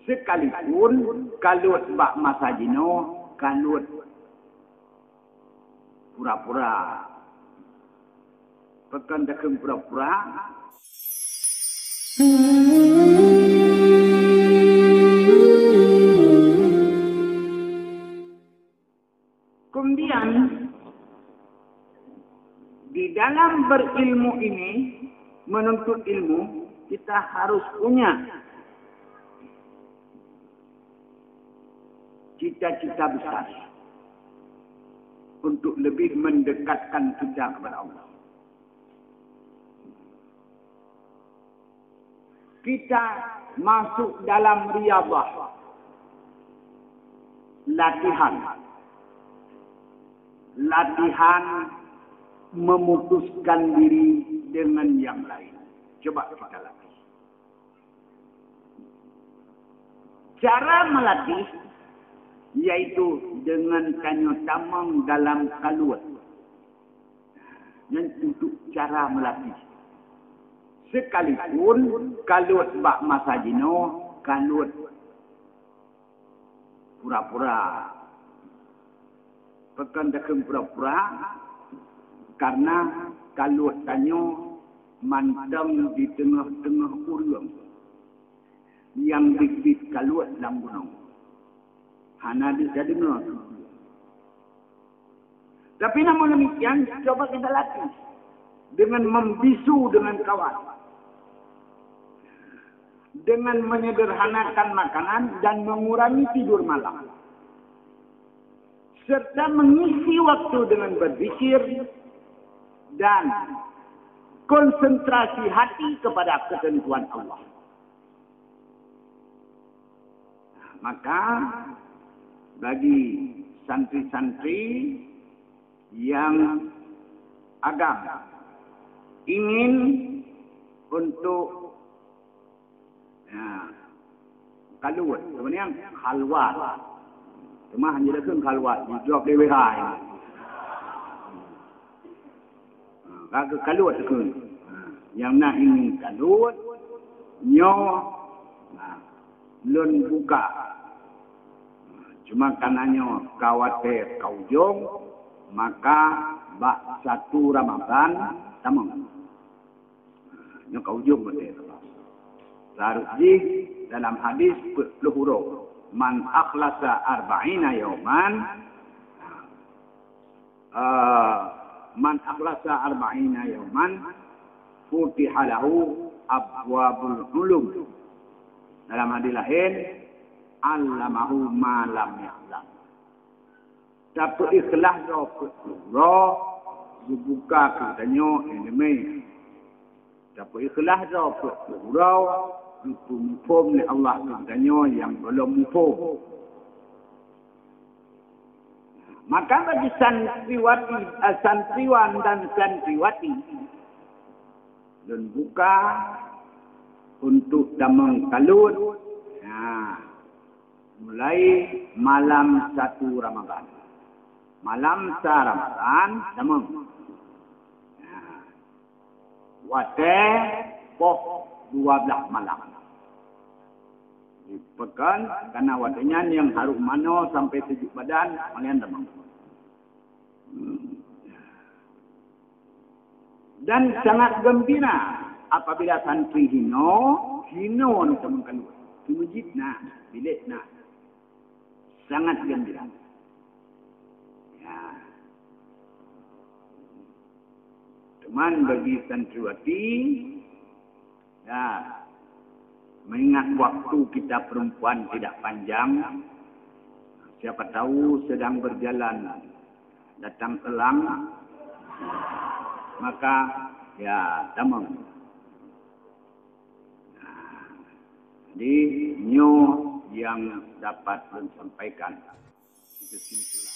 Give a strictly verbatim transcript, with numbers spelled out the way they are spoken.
Sekalipun kaluet bak masa jinoe, kaluet pura-pura. Pakon takheun pura-pura? Kemudian, di dalam berilmu ini, menuntut ilmu, kita harus punya cita-cita besar untuk lebih mendekatkan kita kepada Allah. Kita masuk dalam riyadhah, latihan. Latihan memutuskan diri dengan yang lain. Coba kita latih. Cara melatih yaitu dengan tanyoe tamong dalam kaluet. Nyan untuk cara melatih. Sekalipun kaluet bak masa jinoe, kaluet pura-pura. Pakon takheun pura-pura? Karena kaluet tanyoe mantong di teungoh-teungoh ureuëng. Nyang biet-biet kaluet lam gunong. Hana deuh tadeungoe. Tapi namun demikian, coba kita latih dengan membisu dengan kawan, dengan menyederhanakan makanan dan mengurangi tidur malam, serta mengisi waktu dengan berzikir dan konsentrasi hati kepada ketentuan Allah. Maka bagi santri-santri yang agam ingin untuk, ya, kaluet, kemudian khalwat. Cuma hanya dekat khalwat, dijawab D W H. Ha, ka keu kaluet keu. Ha, nyang na ingin kaluet, nyoe, ha, lôn buka. Cuma karena nyoe ka watée ka ujong, maka bak satu Ramadhan tamong. Nyoe ka ujong watée. Seharus jih dalam hadis peuet ploh uroe, "Man akhlasa arba'ina yauman," Ah, "Man akhlasa arba'ina yauman, futiha lahu abwabul ulum." Dalam hadis laén, "Allamahu ma lam ya'lam." Tapeuikhlas droe peuet ploh uroe, geubuka keu tanyoe iéleumé. Tapeuikhlas droe peuet ploh uroe, geupeuphom lé Allah keu tanyoe nyang gohlom muphom. Maka bagi santriwati, eh, santriwan dan santriwati, lôn buka untuk tamong kaluet, nah, mulai malam satu Ramadhan. Malam sa Ramadhan tamong. Nah, watée poh dua blaih malam. Di peukan, karena watée nyan nyang harôh manoe sampai seujok badan, malian tamong. Dan sangat gembira apabila santri hinoe, hinoe nyoe tamong kaluet. Di masjid na, bilék na. Sangat gembira. Ya. Cuman bagi santriwati, ya, mengingat waktu kita perempuan tidak panjang, siapa tahu sedang berjalan datang elang, maka, ya, tamong. Jadi, nyoe yang dapat lôn sampaikan. Kesimpulan.